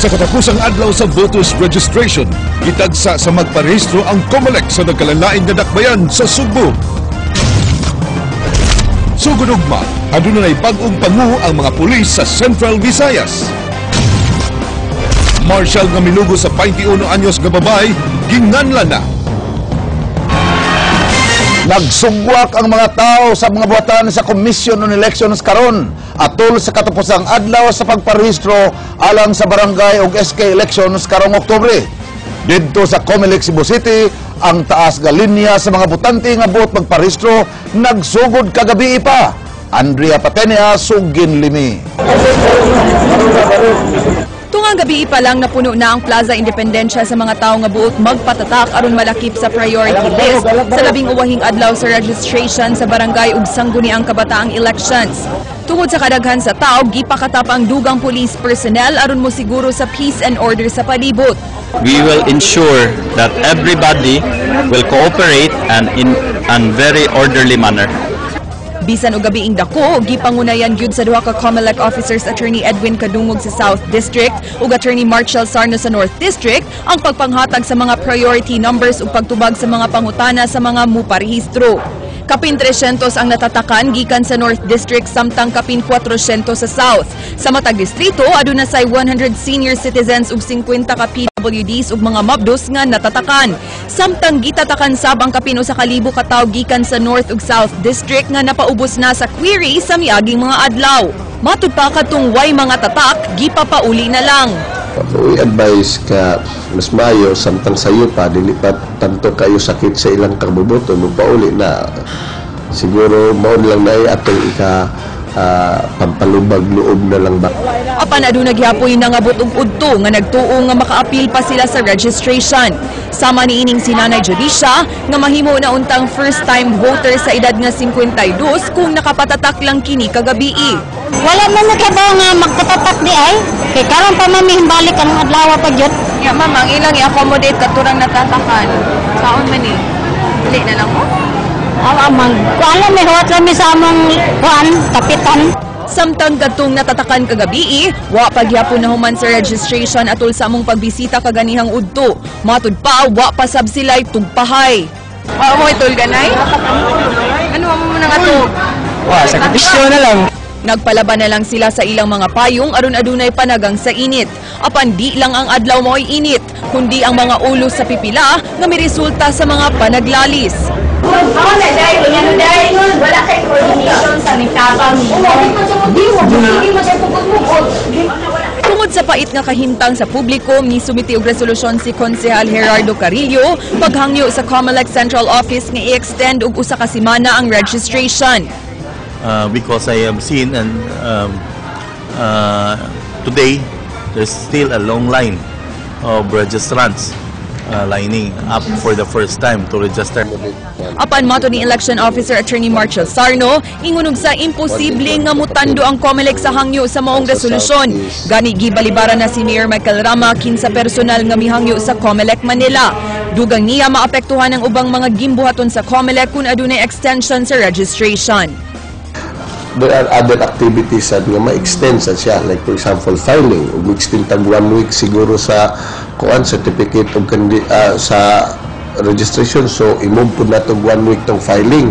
Sa katapusang adlaw sa voters registration, gitagsa sa magparehistro ang COMELEC sa nagkalalain nga dakbayan sa Sugbo. Sugod ugma, aduna nay bag-ong pangu ang mga pulis sa Central Visayas. Marshal nga milugo sa 21 anyos nga babae, ginganlan na. Nagsugwak ang mga tao sa mga buhatan sa Commission on Elections karon atol sa katapusang adlaw sa pagparehistro alang sa barangay ug SK elections karong Oktubre. Didto sa COMELEC Cebu City, ang taas nga linya sa mga botante nga buot magparehistro nagsugod kagabi pa. Andrea Patenia, sugin limi. Tungang gabi pa lang, napuno na ang Plaza Independencia sa mga tao nga buot magpatatak aron malakip sa priority list sa 12 adlaw sa registration sa barangay ug sangguniang kabataang elections. Tungod sa kadaghan sa tao, gipakatap ang dugang police personnel aron mo siguro sa peace and order sa palibot. We will ensure that everybody will cooperate and in a very orderly manner. Bisan og gabiing dako, gipangunayan gyud sa duha ka COMELEC officers, Attorney Edwin Kadungog sa South District ug Attorney Marshall Sarno sa North District, ang pagpanghatag sa mga priority numbers ug pagtubag sa mga pangutana sa mga muparehistro. Kapin 300 ang natatakan gikan sa North District samtang kapin 400 sa South. Sa matag distrito, aduna say 100 senior citizens ug 50 ka PWDs ug mga mabdos nga natatakan. Samtang gitatakan sab ang kapin 1,000 ka tawo gikan sa North ug South District nga napaubos na sa query sa miaging mga adlaw. Matud pa, kadtong way mga tatak, gipapauli na lang. We advise ka mas mayo samtang sayo pa, dili pa tanto kayo sakit sa ilang kabubuton, pauli na siguro. Mao lang na atong ika pampalubag loob na lang ba. Apan aduna gyapoy nangabot og udto nga nagtuo nga makaapil pa sila sa registration. Sama ni ining si Nanay Judicia nga mahimo na untang first time voter sa edad nga 52 kung nakapatatak lang kini kagabii. Wala man nagkabaw nga magpatatak di ay. Kay karon pa man mi balik ang adlaw pa jud. Ya ma'am, ang ilang i-accommodate katurang natatakan. Saon man ni? Dili na lang mo? Aw amang kuan lang, may huwat lang mi sa among kuan kapitan. Samtang kadtong natatakan kagabii, wa pagyapon na human sa registration atol sa among pagbisita kaganihang udto. Matud pa, wa pa sab sila'y tugpahay. Wa mo itul ganay? Ano mo nang atog? Wa, sakripisyo na lang. Nagpalaban na lang sila sa ilang mga payong aron adunay panagang sa init. Apan di lang ang adlaw mo'y init, kundi ang mga ulo sa pipila nga miresulta sa mga panaglalis. Ako na dahil, ano dahil, wala kay coordination sa nitabang mo. Di mo, hindi mo siya pugod-pugod. Tungod sa pait nga kahimtang sa publiko, misumiti og resolusyon si Konsehal Gerardo Carillo paghangyo sa COMELEC Central Office nga i-extend og 1 ka semana ang registration. Because I have seen and today there's still a long line of registrants lining up for the first time to register. Apan mato ni Election Officer Attorney Marshall Sarno, ingunog sa imposible nga mutando ang COMELEC sa hangyo sa maong resolusyon. Gani gibalibaran na si Mayor Michael Rama kinsa personal nga mihangyo sa COMELEC Manila. Dugang niya, maapektuhan ang ubang mga gimbuhaton sa COMELEC kung adunay extension sa registration. There are other activities sad nga ma-extend sa siya, like for example filing, ug extend tag one week siguro sa kuan certificate of sa registration, so i-move pud nato one week tong filing.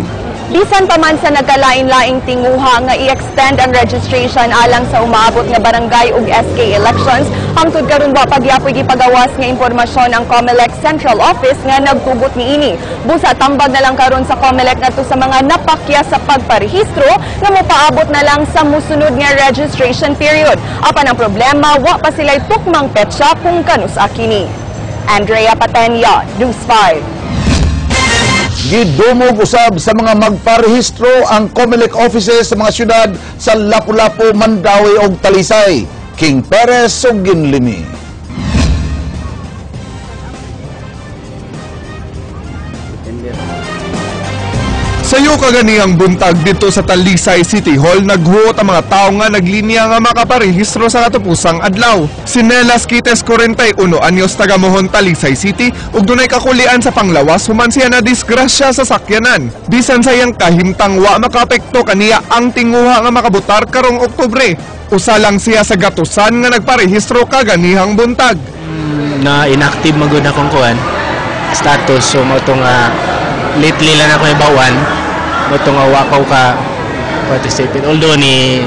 Bisan pa man sa nagkalain-laing tinguha nga i-extend ang registration alang sa umaabot nga barangay ug SK elections, hangtod karon wa pagyapoy gipagawas nga impormasyon ang COMELEC Central Office nga nagtugot niini. Busa tambag na lang karon sa COMELEC ngadto sa mga napakya sa pagparehistro nga mopaabot na lang sa musunod nga registration period. Apan ang problema, wa pa sila'y tukmang petsa kung kanusa kini. Andrea Patenya, News 5. Gidumog usab sa mga magparehistro ang COMELEC offices sa mga syudad sa Lapu-Lapu, Mandaue ug Talisay. King Perez, sugin limi. Sa Maayo kaganihang buntag dito sa Talisay City Hall, naghuot ang mga tao nga naglinya nga makaparehistro sa katapusang adlaw. Si Nelas Quites, 41 anyos, taga Mohon, Talisay City, ug dunay kakulian sa panglawas human siya na disgrasya sa sakyanan. Bisan sa iyang kahimtang, wa makaapekto kaniya ang tinguha nga makabutar karong Oktubre. Usa lang siya sa gatusan nga nagparehistro kaganihang buntag. Na inactive magud akong kuan status, so mao to nga lately lang ako ibawan, mao to nga wa ko ka participate, although ni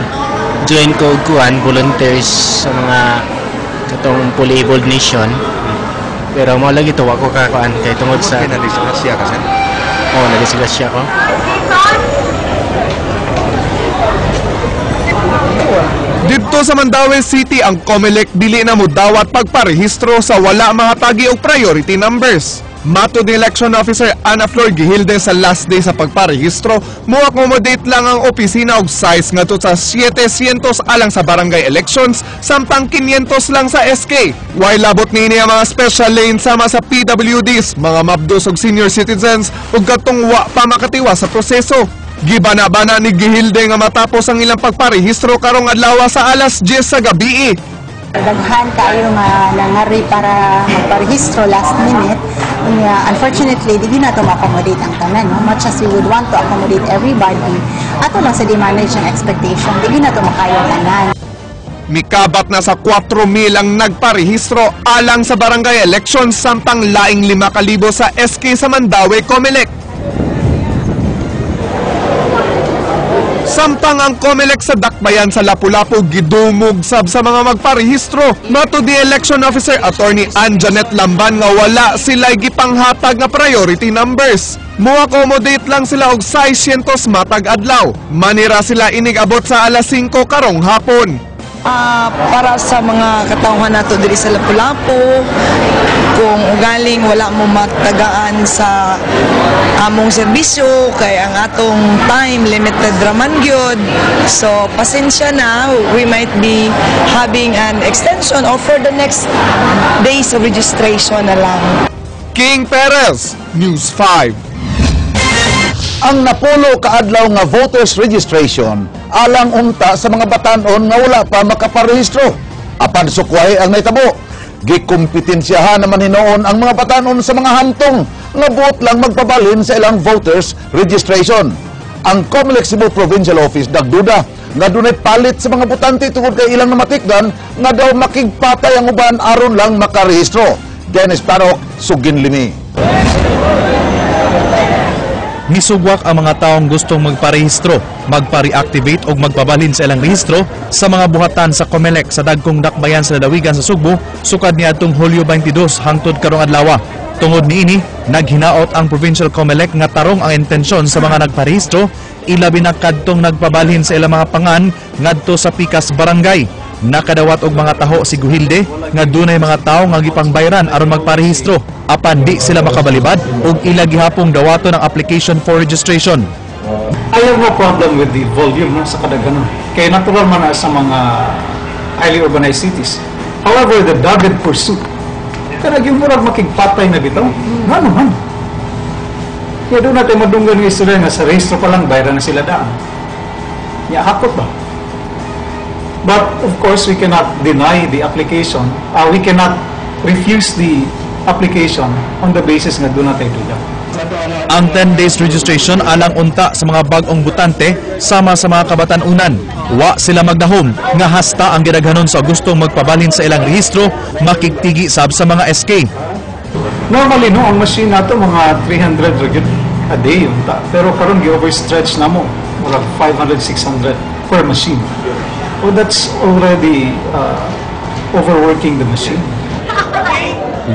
join ko og kuan volunteers sa mga katong fully abled nation, pero mao lagi to wa ko ka kuan kay tungod sa Nadisgrasya ka, sir? Oh, nadisgrasya ko. Didto sa Mandaue City, ang COMELEC dili na modawat pagparehistro sa wala mahatagi og priority numbers. Matod ni Election Officer Ana Flor Gihilde, sa last day sa pagparehistro, mo-accommodate lang ang opisina og size ngadto sa 700 alang sa barangay elections, samtang 500 lang sa SK. Way labot niini ang mga special lane sama sa PWDs, mga mabdos ug senior citizens ug katong wa pa makatiwa sa proseso. Gibana-bana ni Gihilde nga matapos ang ilang pagparehistro karong adlaw sa alas 10 sa gabi. Daghan kaayo nga nangari para magparehistro last minute. Unya, unfortunately, di na to ma-accommodate ang tanan. No? Much as we would want to accommodate everybody, ato lang sa di-manage ang expectation, di na to makaya tanan. Mikabat na sa 4,000 ang nagparehistro alang sa barangay elections, samtang laing 5,000 sa SK sa Mandaue COMELEC. Samtang ang COMELEC sa Dakbayan sa Lapu-Lapu gidumog sab sa mga magparehistro. Matod ni Election Officer Attorney Ann Janet Lamban nga wala sila gipanghatag nga priority numbers. Mo-accommodate lang sila og 600 matag adlaw. Manira sila inig-abot sa alas 5 karong hapon. Para sa mga katawhan nato diri sa Lapu-Lapu, kung ugaling wala mo matagaan sa among serbisyo kay ang atong time limited raman gyud, so pasensya na, we might be having an extension or for the next days of registration na lang. King Perez, News 5. Ang napulo kaadlaw nga voters registration alang unta sa mga batanon nga wala pa makaparehistro. Apan sukway ang naitabo. Gikumpetensyahan naman hinuon ang mga batanon sa mga hamtong nga buot lang magpabalhin sa ilang voters registration. Ang COMELEC Cebu Provincial Office nagduda nga dunay palit sa mga botante tungod kay ilang namatikdan nga daw makigpatay ang uban aron lang makarehistro. Dennis Panok, Sugin Limi. Misugwak ang mga taong gustong magparehistro, magpa-reactivate o magpabalhin sa ilang rehistro sa mga buhatan sa COMELEC sa dagkong dakbayan sa lalawigan sa Sugbo sukad niadtong Hulyo 22 hangtod karong adlaw. Tungod niini, naghinaot ang Provincial COMELEC nga tarong ang intensyon sa mga nagparehistro, ilabi na kadtong nagpabalhin sa ilang mga pangan ngadto sa pikas barangay. Nakadawat og mga taho si Guhilde nga dunay mga tawo nga gipangbayran aron magparehistro, apan di sila makabalibad og ila gihapong dawaton ang application for registration. I have no problem with the volume, no, sa kadaghanon. Kaya natural man na sa mga highly urbanized cities. However, the dogged pursuit, kanag yung murag makigpatay na bitaw, nga naman. Kaya doon natin madunggan ng istorya nga sa rehistro pa lang, bayran na sila daan. Ya, hakot ba? But of course, we cannot deny the application. We cannot refuse the application on the basis nga doon natin duda. Ang 10 days registration alang unta sa mga bag-ong botante sama sa mga kabatan-unan. Wa sila magdahom nga hasta ang gidaghanon sa gustong magpabalhin sa ilang rehistro makigtigi sab sa mga SK. Normally, no, ang machine nato mga 300 ra gyud a day unta. Pero karon gi-overstretch na mo, murag 500, 600 per machine. Oh, that's already overworking the machine.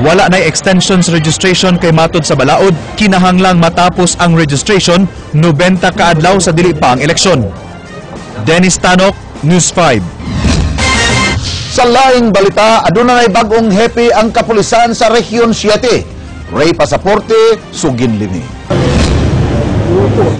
Wala na'y extensions registration kay matod sa balaod, kinahanglang matapos ang registration 90 kaadlaw sa dili pa ang eleksyon. Dennis Tanok, News 5. Sa laing balita, aduna nay bag-ong hepe ang kapulisan sa Region 7. Ray Pasaporte, Sugin Limi.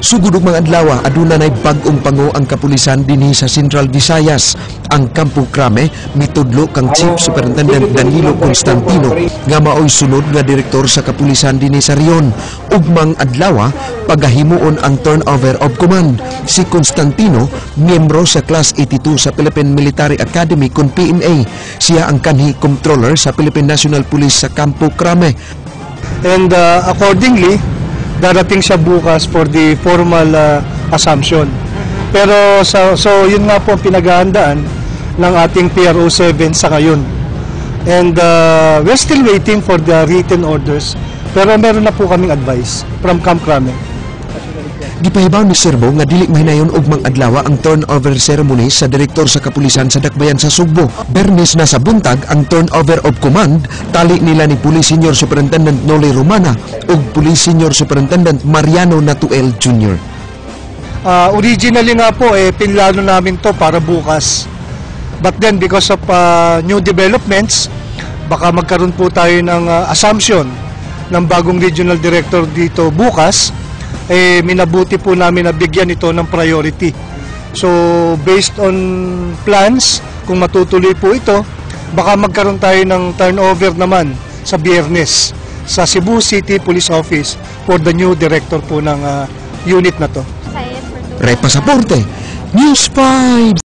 Sugod og mga adlaw, aduna nay bag-ong pango ang kapulisan dinhi sa Central Visayas. Ang Campo Crame mitudlo kang Chief Superintendent Danilo Constantino nga maoy sunod nga direktor sa kapulisan dinhi sa rehiyon. Ugmang adlaw, pagahimuon ang turnover of command. Si Constantino, miyembro sa Class 82 sa Philippine Military Academy kon PMA. Siya ang kanhi comptroller sa Philippine National Police sa Campo Crame. And accordingly, darating siya bukas for the formal assumption. Pero so yun nga po ang pinaghahandaan ng ating PRO 7 sa ngayon. And we're still waiting for the written orders. Pero meron na po kaming advice from Camp Crame. Gipahibaw ni Serbo nga dili mahinayon ugmang adlaw ang turnover ceremony sa direktor sa kapulisan sa Dakbayan sa Sugbo. Bernes na sa buntag ang turnover of command tali nila ni Police Senior Superintendent Noli Romana ug Police Senior Superintendent Mariano Natuel Jr. Originally nga po, eh, pinlano namin to para bukas. But then because of new developments, baka magkaroon po tayo ng assumption ng bagong regional director dito bukas, eh minabuti po namin na bigyan ito ng priority. So based on plans, kung matutuloy po ito, baka magkaroon tayo ng turnover naman sa Biyernes sa Cebu City Police Office for the new director po ng unit na to. Ray Pasaporte, News 5.